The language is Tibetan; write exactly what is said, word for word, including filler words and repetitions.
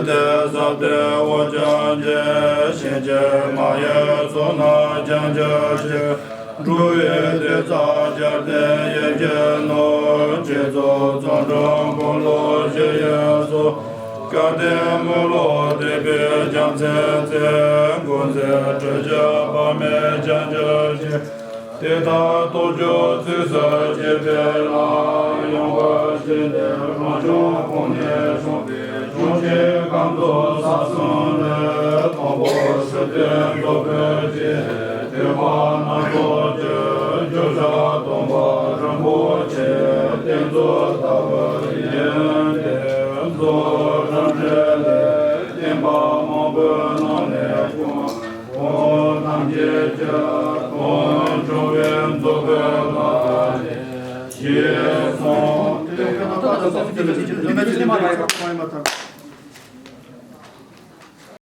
དེ་ཟབ་དེ་འོད་ཀྱང་འཇིག །ཤེས་བྱའི་མ་ཡི་ཚོགས་རྣམས་ཀྱང་འཇིག་ཕྱིར། འགྲོ་བའི་དེ་རྩ་བརྒྱད་དེ་ཡེ་ཤེས་ནོར། །བྱེད་རྫོགས་བརྩོན་འགྲུས་འཁོར་ལོ་བཞི་ཡི་ཚོགས། །སྐལ་ལྡན་མི་ལོ་སྡེ་པའི་རྒྱལ་མཚན་རྩལ། །འགོག་འཛིན་ཁྲོས་སྐྱོན་བག་མེད་ཀྱང་འཇིག་ཕྱིར། །དེ་དག་རྟོགས་གྱུར་ཚིགས་སུ་བཅད་པའི་ལམ། །ཡངས་པར་བསྐྱེད་དེ་རང་བྱུང་ཁོང་ནས་བྱུང་བའི། །འབྱུང་བཞི་ཁམས་གསུམ་ས་གསུམ་ལས། །དང་པོ་སྲིད་པའི་རྫོགས་པའི་རྗེ། །ཐེག་པ་སྣ་ཚོགས་ཀྱི་རྒྱུ་ཞག་སྟོང་པ་རིན་པོ་ཆེ། །དེ་ཚོ་ལྟ་བུ་ཡིན་ཏེ། །རྫོགས་རིམ་བརྒྱད་ལས། །བསྟན་པ་མང་པོའི་ནང་ནས་ཀྱང་། །ཁོང་ཐམས་ཅད་ཀྱི་དོན་འབྱུང་བའི་རྫོགས་པའི་ལམ་ཡིན། །ཞེས་གསུངས།